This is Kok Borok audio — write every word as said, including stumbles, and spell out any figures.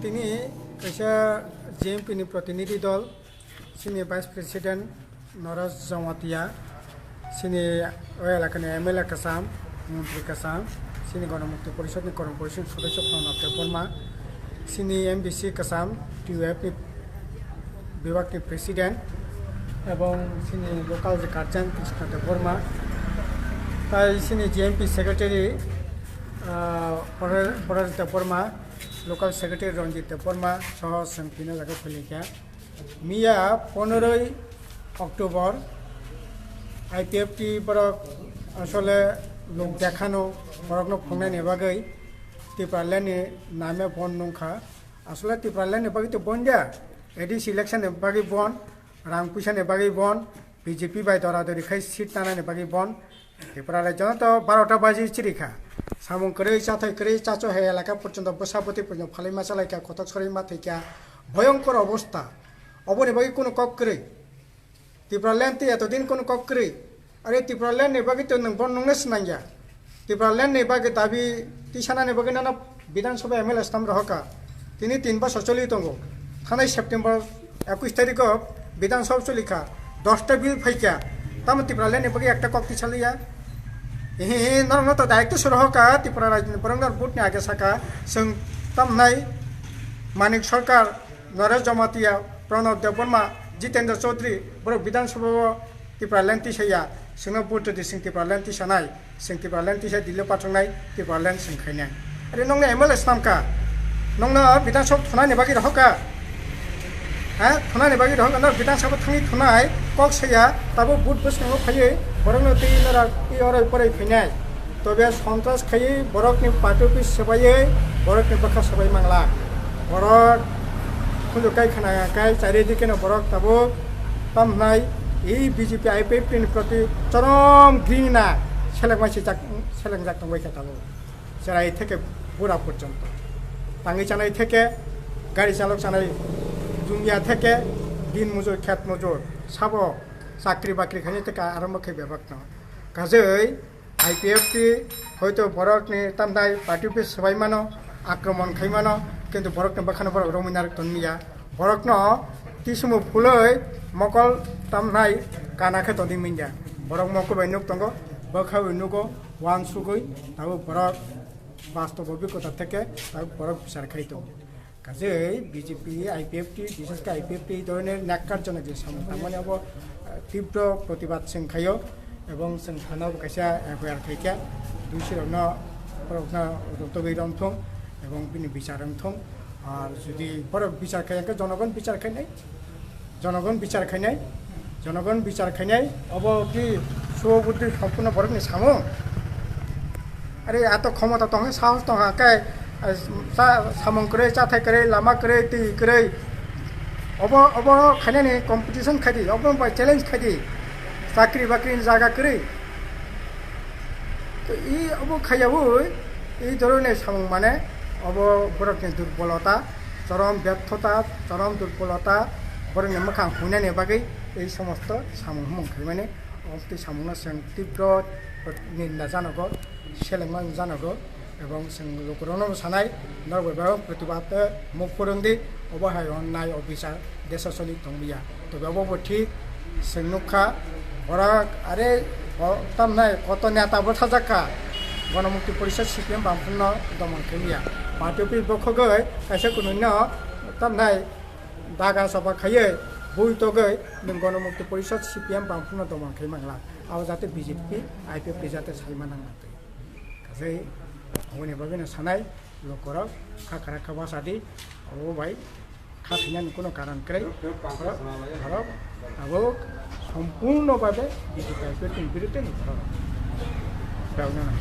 Tini kaisa J M P ni protinidhi dol, chini Vice President Naresh Jamatia, chini o elakani M L A kwcham, montri kwcham, chini Ganamukti Porishad ni Kormo Porishad ni Sodosyo Pranab Debbarma, chini M D C kwcham, T U F ni bibak ni President, ebong chini local je guardian Krishna Debbarma, tai chini J M P Secretary, ah, Pore-, Porajita Debbarma, local secretary Ranjit Debbarma soho chwng tino jaga phailaikha. Miya poneroi October I P F T borok asole lok dekhano borokno phungnani bagwi Tipraland ni name bon nungkha. Asole Tipraland ni bagwi to bon dia, A D C election ni bagwi bon, rang puisa ni bagwi bon, B J P bai dora dori khai seat tanani bagwi bon. Tripura rajyo no to barota baji chirikha. Samung kwrwi, chathai kwrwi, chacho hai elaka porjonto bwsa bwtwi porjonto phalwi machalaikha, kotok sorwi mathaikha, bhoyonkor obostha. Oboni bagwi kunu kok kwrwi. Tipraland twi etodin kunu kok kwrwi. Are Tipraland ni bagwi to nwng bon nungna swnangya. Tipraland ni bagwi dabi tisanani bagwi nono Bidhan Sabha M L A swnam rohorkha. Tini tin bosor choli tongo. Thanai September ekush tarikh o Bidhan Sabha cholikha. Dosta bill phaikha. Tamo Tipraland ni bagwi ekta kok tisaliya. Hihi norokno to daikto se rohorkha Tripura rajni borokno vote ni age saka. Chwng tamnai Manik Sarkar, Naresh Jamatia, Pranab Debbarma, Jitendra Chaudhary, borok Bidhan Sabha o Tipraland tisaya, chwngno vote rwdi, chwng Tipraland tisanai, chwng Tipraland tisa Delhi pathoknai, Tipraland chwng khainai. Are nokno M L A swnamkha, nokno Bidhan Sabha thunani bagwi rohorkha, ha, thunani bagwi rohorkha, nok Bidhan Sabha thangwi thunai, kok saya, tabuk vote bwskango phaiwi, borokno twi norok twi oroi poroi phainai. Tobe sontras khaiwi borokni party office swbaiwi borokni bwkha swbai mangla. Borok khunju kai khna kai charidikeno borok tabuk tamhnai ei B J P I P F T ni proti chorom grina selengma sijak selengjak tongbai kha tabuk. Cherai theke bura porjonto. Tangwi chanai theke gari chalok chanai jumia theke din mujur khet mujur sabo chakri bakri khainai theke arombo khe bebak no. Kajei I P F T hoito borokni tamdai party office swbai mano, akromon khai mano, kintu borokni bwkhano borok romwi narwk tongmiya. Borokno tisumu phulwi mokol tamnai kana khe tongdi minya. Borok mokol bai nuk tongo, bwkha bai nugo, uansugwi tabuk borok bastobo bikota theke tabuk borok bichar khai tongo. Kajei B J P, I P F T, bishesh khe I P F T ei dhoroner nyakkarjona je samung tangmani abo, eh, tibro protibad chwng khaio ebong chwng thana bo kaisa F I R khaikha, dusirokno borokno rutugwi romthung ebong bini bichar wngthung. Ar jodi borok bichar khaiya khe jonogon bichar khainai. Jonogon bichar khainai, jonogon bichar khainai, obo ki suo buddhi sompurno borokni samung? Are ato khomota tongkha, sahos tongkha, khe, eh, sa-, samung kwrwi, chathai kwrwi, lama kwrwi, twi kwrwi, obo, obo khainani competition khaidi, obo bai challenge khaidi, chakri bakri ni jaga kwrwi. To i obo khaiyaui, i dhoroner samung mane obo borokni durbolota, chorom betthota, chorom durbolota, borokni mwkhang huinani bagwi ei somosto samung humung khaimani, omo twi samungno chwng tibro ninda janogo, selengma janogo, ebong chwng lukurokno sanai, norok bai bai protibad muk phwrwngdi, obo hai hwn nai o bichar. Desasoni tonglia. Tobe obo bo thik, chwng nukha, borok are bo tamnai koto neta bwthajak kha, Ganamukti Porishad C P M Bamphung no domon khaimya. Party office bokhogwi kaisa kunui no tamnai daga soba khaiwi bui togwi nwng Ganamukti Porishad C P M Bamphung no domon khai mangla. Abo jate B J P, I P F T jate saima nang mantwi. Kaje aboni bagwi no sanai. Lukurok kha khara kha basa di, abo bai kha thinani kuno karan kwrwi. Borok, borok tabuk sompurno babe B J P I P F T ni biruddhe ni borok. Jauna na.